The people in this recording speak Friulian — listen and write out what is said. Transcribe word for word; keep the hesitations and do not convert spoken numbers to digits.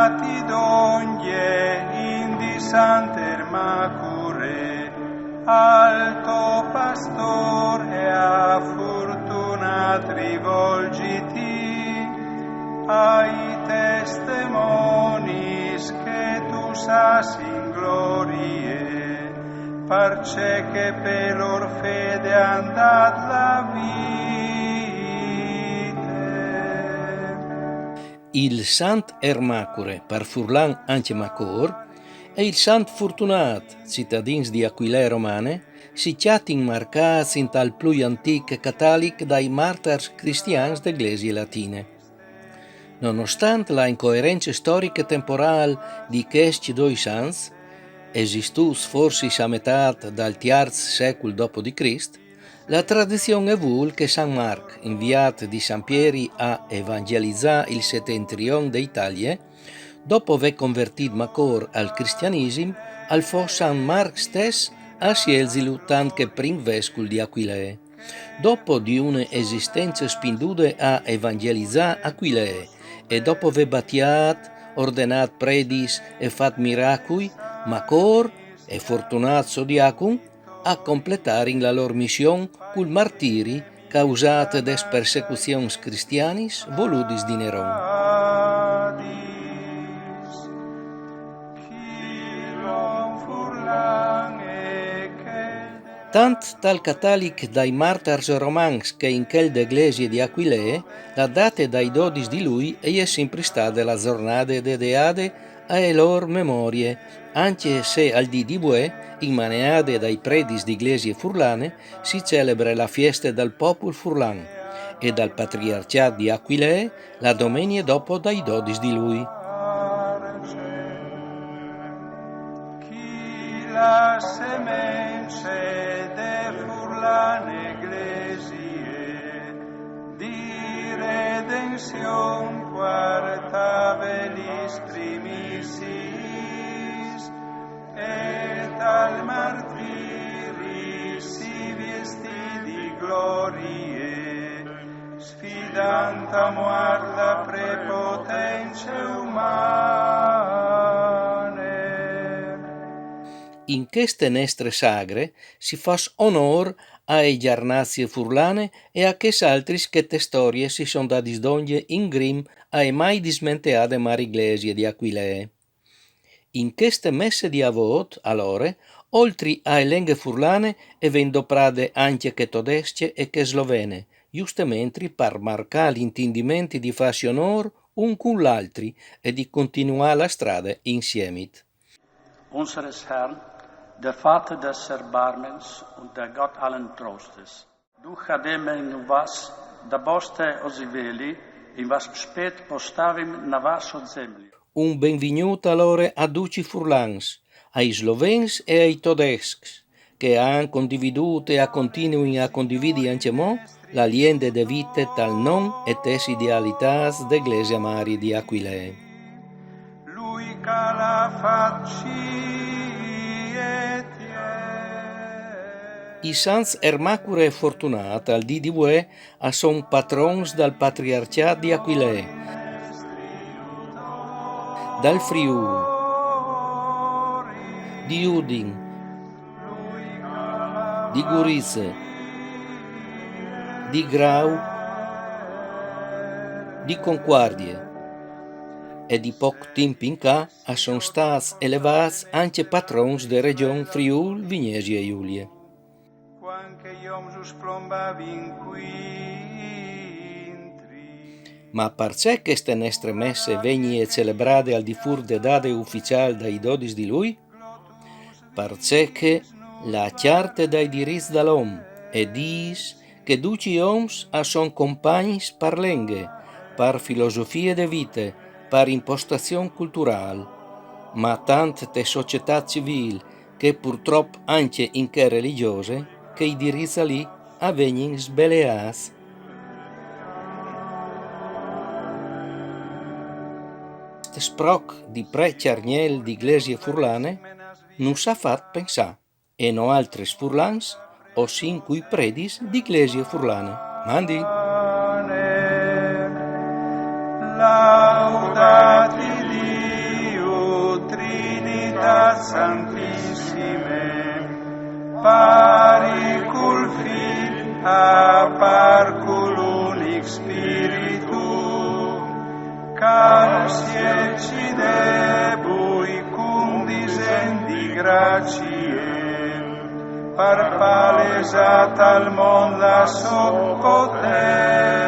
Ti dongje in di Sant'Ermacure al to pastor e a fortunat rivolgiti, ai testemonis che tu sas in glorie, parcè che pe lor fede han dat la vite. Il Sant Ermacure, par furlan ancje Macor, e il Sant Fortunât, citadins di Aquilee romane, si cjatin marcâts intal plui antîc catalic dai martars cristians de Glesie latine. Nonostant la incoerence storiche temporâl di chescj doi sants, esistûts forsit a metât dal tiarç secul dopo di Crist, la tradizion e vûl che San Marc, inviât di San Pieri a evangelizâ il setentrion de Italie, dopo vê convertît Macor al cristianisim, al fos San Marc stes a sielzilu tant che prin vescul di Aquilee. Dopo di une esistence spindude a evangelizâ Aquilee e dopo vê batiât, ordenât predis e fat miracui, Macor e Fortunât so diacon a completarin la lôr mission cul martiri causât des persecuzions cristianis voludis di Neron. Tant tal catalic dai martars romans che in chel de Glesie di Aquilee, la date dai dodis di Lui e je simpri stade la zornade dedeade ae lôr memorie, ancje se al dì di vuê, in maneade dai predis di Glesie furlane, si celebre la fieste dal popul furlan e dal patriarcjât di Aquilee la domenie dopo dai dodis di Lui. Chi la semence de furlane Glesie di redenzion quartavelis primissiis, e tal martiri si viestì di glorie, sfidant a muart la prepotence umane. In cheste nestre sagre si fâs onôr ae gjarnazie furlane e a chês altris che te storie si son dadis dongje in grim ae mai dismenteade Mari Glesie di Aquilee. In cheste messe di avôt, alore, oltri ae lenghe furlane e ven doprade ancje chê todescje e chê slovene, justementri par marcâ l'intindiment di fâsi onôr un cun l'altri e di continuâ la strade insiemit. Unseres Herrn, der Vater des Erbarmens und der Gott allen Trostes. Ducj ademmen vas da boste o ziveli, in vas spet postavim na vas o zemlji. Un benvignût alore a ducj i furlans, ai slovens e ai todescs, che a àn condividût e a continuin a condividi ancjemò la liende de vite tal non e tes idealitâts de Glesie Mari di Aquilee. Lui ca la facì e tie. I sants Ermacure e Fortunât al dì di vuê a son patrons dal patriarcjât di Aquilee, dal Friûl, di Udin, di Gurize, di Grau, di Concuardie e di pôc timp in ca a son stâts elevâts ancje patrons de regjon Friûl Vignesie Julie. Cuant che i oms us plombavin qui intri. Ma parcè cheste nestre messe e vegnie celebrade al difûr de dade uficiâl dai dodis di Lui? Parcè che la Cjarte dai dirits dal om e dîs che ducj i oms a son compagns par lenghe, par filosofie de vite, par impostazion culturâl, ma tant te societât civîl che purtrop ancje in chê religjose, che i dirits alì a vegnin sbeleâts. Chest sproc di pre Cjargnel di Glesie Furlane nus à fat pensâ, e noaltris furlans o sin cui predis di Glesie Furlane. Mandi! Laudati Santissime, pari cul Figl a par cul unic Spiritu, ca nus siet debui cun disen di gracie, par palesar al mont la so potenza.